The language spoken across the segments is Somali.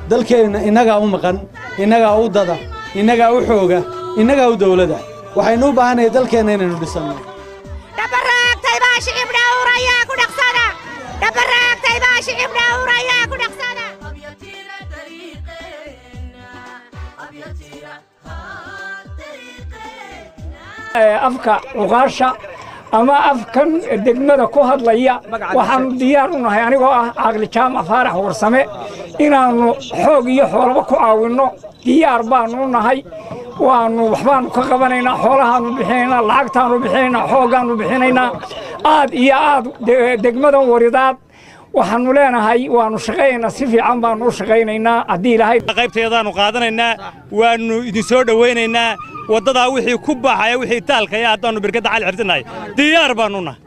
Dalkeenna innagaa u maqan, innagaa u dada, innagaa u xooga, innagaa u dawlada. Waxaynu u baahannahay dalkeenna inaynu dhisanno. Dhabaraagtay baa shicib dhawrayaa ku dhaqsada. Dhabaraagtay baa shicib dhawrayaa ku dhaqsada. Afka cuqaasha ama afkan degmada ku hadlaya, waxaannu diyaar u nahay, anigoo ah Caaqli Jaamac Faarax Warsame, inaannu xoog iyo xoolaba ku caawinno. Diyaar baannu u nahay, waannu waxbaannu ka qabanaynaa, xoolahaannu bixinaynaa, lacagtaannu bixinaynaa, xooggaannu bixinaynaa. Aad iyo aad degmadan Waridaad waxaannu leenahay waannu shaqaynaynaa, si fiican baannu u shaqaynaynaa haddii Ilaahay. Qaybteedaannu qaadanaynaa, waannu idin soo dhowaynaynaa. Waddadaa wixii ku baxaya, wixii taalkaya, haddaannu Birkadda Cali Xirtinahay, diyaar baannu nahay.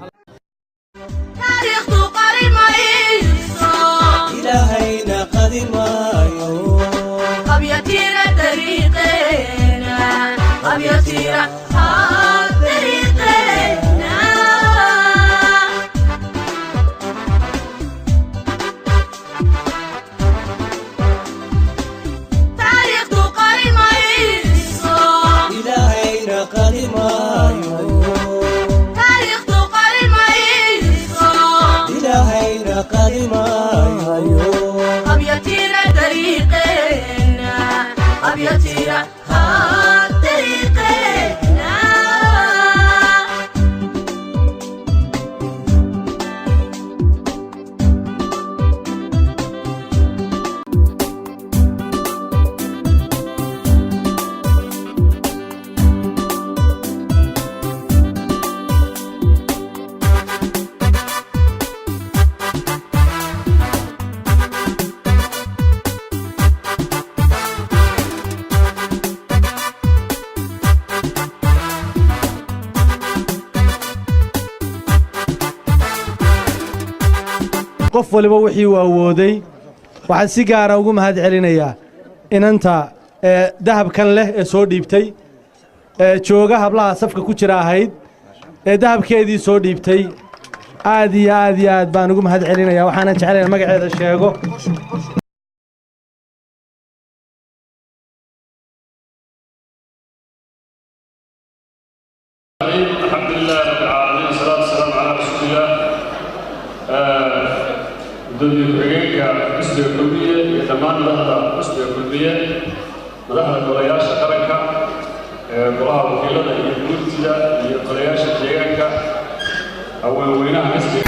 Taariikhdu qari mayso, Ilaahayna qadi maayo. Qabyatira dariiqeena, qabyatira dariiqeena. Taariikhdu qari mayso, Ilaahayna qadi maayo. Taariikhdu qari mayso, Ilaahayna qadi maayo. Qabyatira dariiqeena, qabyatira dariiqeena. Qof waliba wixii uu awooday. Waxaan si gaara ugu mahad celinayaa inanta ee dahabkan leh ee soo dhiibtay, ee jooga hablaha safka ku jira ahayd ee dahabkeedii soo dhiibtay. Aad iyo aad iyo aad baan ugu mahad celinayaa, waxaanan jeclayn magaceeda sheego. الحمد لله رب العالمين، والصلاة والسلام على رسول الله. Gudoomiye ku-xigeenka Xisbiga Kulmiye iyo dhammaan madaxda Xisbiga Kulmiye, madaxda golayaasha qaranka ee golaha wakiilada iyo guurtida iyo golayaasha deegaanka, haweenweynaha xisbiga.